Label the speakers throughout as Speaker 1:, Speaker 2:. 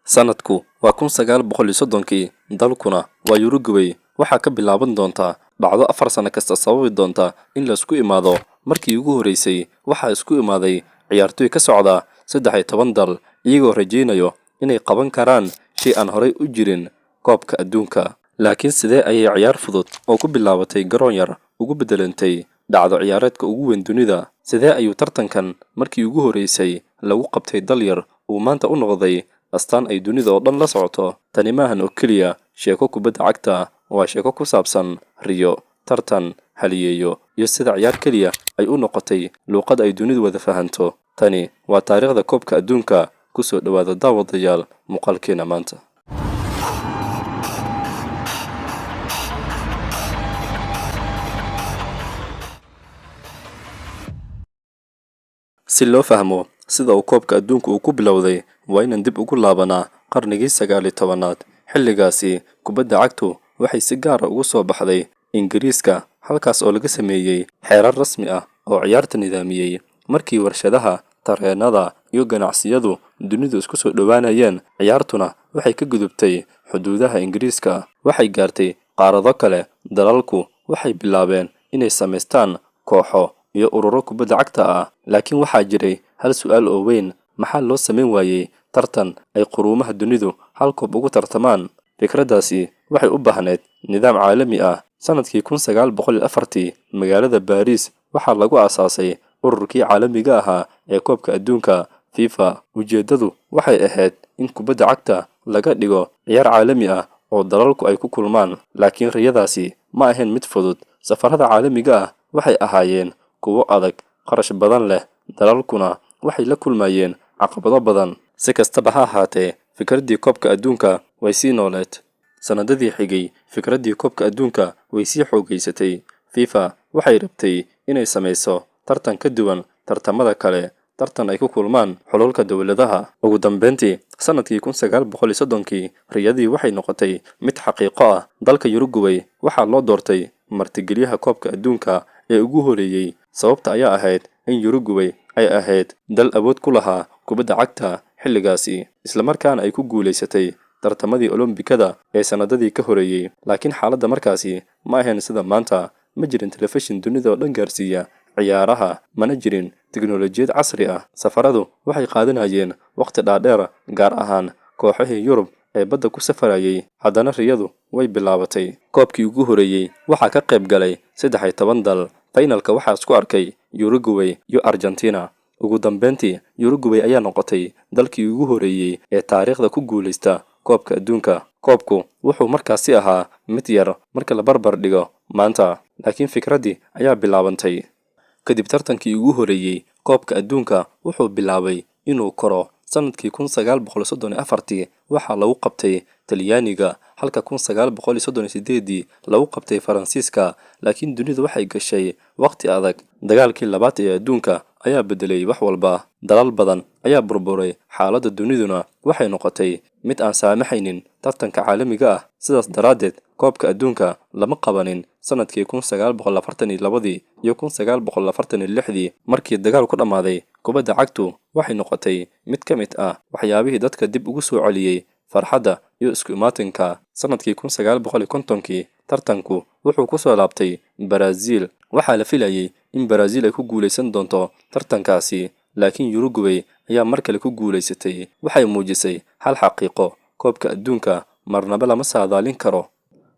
Speaker 1: Sanadku waa 1930-kii, dalkuna waa Uruguay. Waxaa ka bilaaban doonta dhacdo 4 sano kasta sababi doonta in laisku imaado. Markii ugu horreysay waxaa isku imaaday ciyaartoy ka socda 13 dal, iyagoo rajaynayo inay qaban karaan shay aan horay u jirin: koobka adduunka. Laakiin sidee ayay ciyaar fudud oo ku bilaabatay garoon yar ugu beddelantay dhacdo ciyaareedka ugu weyn dunida? Sidee ayuu tartankan markii ugu horreysay lagu qabtay dal yar uu maanta u noqday astaan ay dunida oo dhan la socoto? Tani maahan oo keliya sheeko kubadda cagta, waa sheeko ku saabsan riyo, tartan, haliyeeyo iyo sida ciyaar keliya ay u noqotay luuqad ay dunidu wada fahanto. Tani waa taariikhda koobka adduunka. Kusoo dhowaada, daawadayaal, muuqaalkeena maanta. Si loo fahmo sida uu koobka adduunka uu ku bilowday, waa inaan dib ugu laabanaa qarnigii 19aad. Xilligaasi kubadda cagtu waxay si gaara ugu soo baxday Ingiriiska, halkaas oo laga sameeyey xeerar rasmi ah oo ciyaarta nidaamiyey. Markii warshadaha, tareenada iyo ganacsiyadu dunidu isku soo dhowaanayeen, ciyaartuna waxay ka gudubtay xuduudaha Ingiriiska, waxay gaartay qaarado kale. Dalalku waxay bilaabeen inay samaystaan kooxo iyo ururo kubadda cagta ah. Laakiin waxaa jiray hal su'aal oo weyn: maxaa loo samayn waayey tartan ay quruumaha dunidu hal koob ugu tartamaan? Fikraddaasi waxay u baahneyd nidaam caalami ah. Sanadkii 1904-tii, magaalada Baariis waxaa lagu aasaasay ururkii caalamiga ahaa ee koobka adduunka, FIFA. Ujeeddadu waxay ahayd in kubadda cagta laga dhigo ciyaar caalami ah oo dalalku ay ku kulmaan. Laakiin riyadaasi ma ahayn mid fudud. Safarada caalamiga ah waxay ahaayeen kuwo adag, qarash badan leh, dalalkuna waxay la kulmayeen caqabado badan. Si kastaba ha ahaatee, fikraddii koobka adduunka way sii nooleed. Sanadadii xigay, fikraddii koobka adduunka way sii xoogaysatay. FIFA waxay rabtay inay samayso tartan ka duwan tartamada kale, tartan ay ku kulmaan xululka dowladaha. Ugu dambeyntii, sanadkii 1930-kii, riyadii waxay noqotay mid xaqiiqo ah. Dalka Uruguay waxaa loo doortay martigelyaha koobka adduunka ee ugu horeeyey. Sababta ayaa ahayd in Uruguay ay ahayd dal awood ku lahaa kubadda cagta xilligaasi, islamarkaana ay ku guulaysatay tartamadii Olombikada ee sanadadii ka horeeyey. Laakiin xaaladda markaasi ma ahayn sida maanta. Ma jirin telefishin dunida oo dhan gaarsiiya ciyaaraha, mana jirin tiknolojiyad casri ah. Safaradu waxay qaadanayeen waqti dhaadheer, gaar ahaan kooxihii Yurub ee badda ku safarayay. Haddana riyadu way bilaabatay. Koobkii ugu horeeyey waxaa ka qayb galay 13 dal. Faynalka waxaa isku arkay Uruguay iyo Argentina. Ugu dambeyntii, Uruguay ayaa noqotay dalkii ugu horeeyey ee taariikhda ku guulaysta koobka adduunka. Koobku wuxuu markaasi ahaa mid yar marka la barbar dhigo maanta, laakiin fikraddii ayaa bilaabantay. Kadib tartankii ugu horeeyey, koobka adduunka wuxuu bilaabay inuu koro. Sanadkii 1934-tii waxaa lagu qabtay Talyaaniga, halka 1938-dii lagu qabtay Faransiiska. Laakiin dunidu waxay gashay waqti adag. Dagaalkii labaad ee adduunka ayaa beddelay wax walba. Dalal badan ayaa burburay, xaaladda duniduna waxay noqotay mid aan saamaxaynin tartanka caalamiga ah. Sidaas daraaddeed, koobka adduunka lama qabanin sanadkii 1942-dii iyo 1946-dii. Markii dagaal ku dhammaaday, kubadda cagtu waxay noqotay mid ka mid ah waxyaabihii dadka dib ugu soo celiyey farxadda iyo isku imaatinka. Sanadkii 1950-kii, tartanku wuxuu ku soo laabtay Baraasiil. Waxaa la filayey in Baraasiil ay ku guulaysan doonto tartankaasi, laakiin Uruguay ayaa mar kale ku guulaysatay. Waxay muujisay hal xaqiiqo: koobka adduunka marnaba lama saadaalin karo.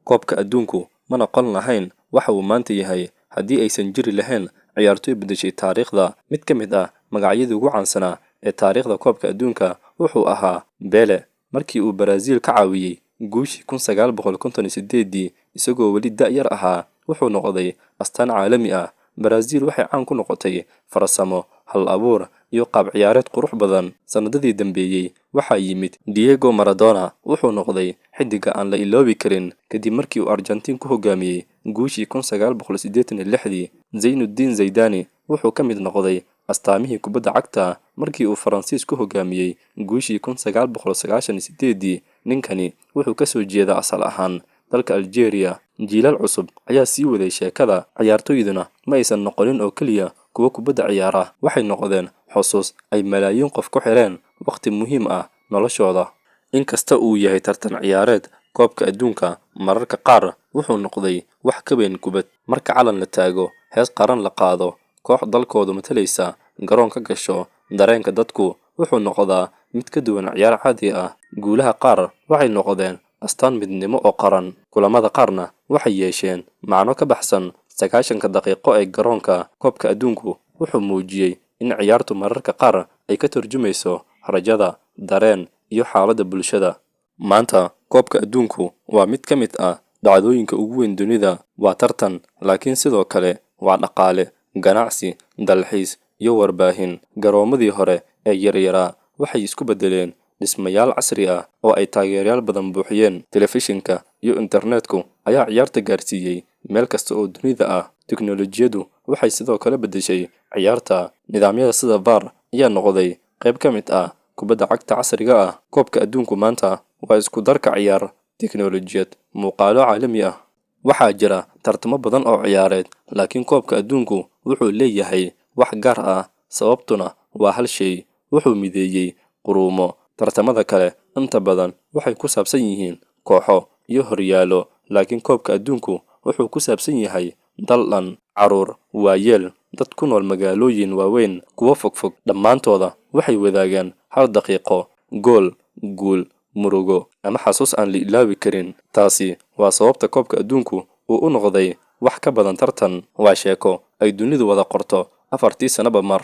Speaker 1: Koobka adduunku ma noqon lahayn waxa uu maanta yahay haddii aysan jiri lahayn ciyaartoy beddeshay taariikhda. Mid ka mid ah magacyadii ugu caansanaa ee taariikhda koobka adduunka wuxuu ahaa Pele. Markii uu Baraasiil ka caawiyey guushii 1958-dii isagoo weli da'yar ahaa, wuxuu noqday astaan caalami ah. Baraasiil waxay caan ku noqotay farsamo, hal abuur iyo qaab ciyaareed qurux badan. Sanadadii dambeeyey waxaa yimid Diego Maradona. Wuxuu noqday xiddiga aan la iloobi karin kadib markii uu Argentiin ku hogaamiyey guushii 1986-dii. Zaynuddin Zaydani wuxuu ka mid noqday astaamihii kubadda cagta markii uu Faransiis ku hogaamiyey guushii 1998-dii. Ninkani wuxuu ka soo jeedaa asal ahaan dalka Algeria. Jiilal cusub ayaa sii waday sheekada. Ciyaartoyduna ma aysan noqonin oo keliya kuwo kubadda ciyaara, waxay noqdeen xusuus ay malaayiin qof ku xireen waqti muhiim ah noloshooda. Inkasta uu yahay tartan ciyaareed, Koobka Adduunka mararka qaar wuxuu noqday wax ka weyn kubad. Marka calan la taago, hees qaran la qaado, koox dalkoodu matalaysa garoonka gasho, dareenka dadku wuxuu noqdaa mid ka duwan ciyaar caadi ah. Guulaha qaar waxay noqdeen astaan midnimo oo qaran. Kulamada qaarna waxay yeesheen macno ka baxsan 90-ka daqiiqo ee garoonka. Koobka Adduunku wuxuu muujiyey in ciyaartu mararka qaar ay ka turjumayso rajada, dareen, iyo xaaladda bulshada. Maanta, Koobka Adduunku waa mid ka mid ah dhacdooyinka ugu weyn dunida. Waa tartan, laakiin sidoo kale waa dhaqaale, ganacsi, dalxiis, iyo warbaahin. Garoomadii hore ee yaryaraa waxay isku beddeleen dhismayaal casri ah oo ay taageerayaal badan buuxiyeen. Telefishinka iyo internetku ayaa ciyaarta gaarsiiyey meel kasta oo dunida ah. Tiknoolajiyadu waxay sidoo kale beddeshay ciyaarta. Nidaamyada sida VAR ayaa noqday qayb ka mid ah kubadda cagta casriga ah. Koobka Adduunku maanta waa isku darka ciyaar, tiknoolajiyad, muuqaallo caalami ah. Waxaa jira tartamo badan oo ciyaareed, laakiin Koobka Adduunku wuxuu leeyahay wax gaar ah. Sababtuna waa hal shay: wuxuu mideeyey quruumo. Tartamada kale inta badan waxay ku saabsan yihiin kooxo iyo horyaallo, laakiin Koobka Adduunku wuxuu ku saabsan yahay dal dhan, carruur, waayeel, dad ku nool magaalooyin waaweyn, kuwo fogfog. Dhammaantooda waxay wadaagaan hal daqiiqo, gool, guul, murugo ama xasuus aan la ilaawi karin. Taasi waa sababta Koobka Adduunku uu u noqday wax ka badan tartan. Waa sheeko ay dunidu wada qorto afartii sanaba mar.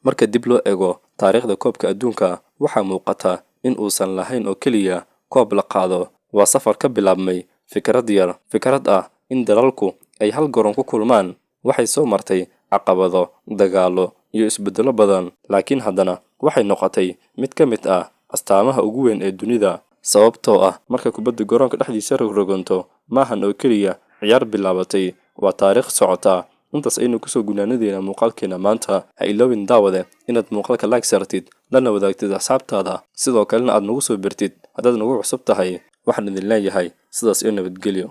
Speaker 1: Marka dib loo eego taariikhda Koobka Adduunka, waxaa muuqata in uusan lahayn oo keliya koob la qaado. Waa safar ka bilaabmay fikrad yar, fikrad ah in dalalku ay hal garoon ku kulmaan. Waxay soo martay caqabado, dagaallo, iyo isbeddello badan, laakiin haddana waxay noqotay mid ka mid ah astaamaha ugu weyn ee dunida. Sababtoo ah marka kubaddu garoonka dhexdiisa rogrogonto, maahan oo keliya ciyaar bilaabatay, waa taariikh socota. Intaas aynu kusoo gunaanadeena muuqaalkeena maanta. Ha iloobin, daawade, inaad muuqaalka like saartid, lana wadaagtid asxaabtaada, sidoo kalena aad nagu soo birtid haddaad nagu cusub tahay. Waxaan idin leeyahay sidaas iyo nabadgelyo.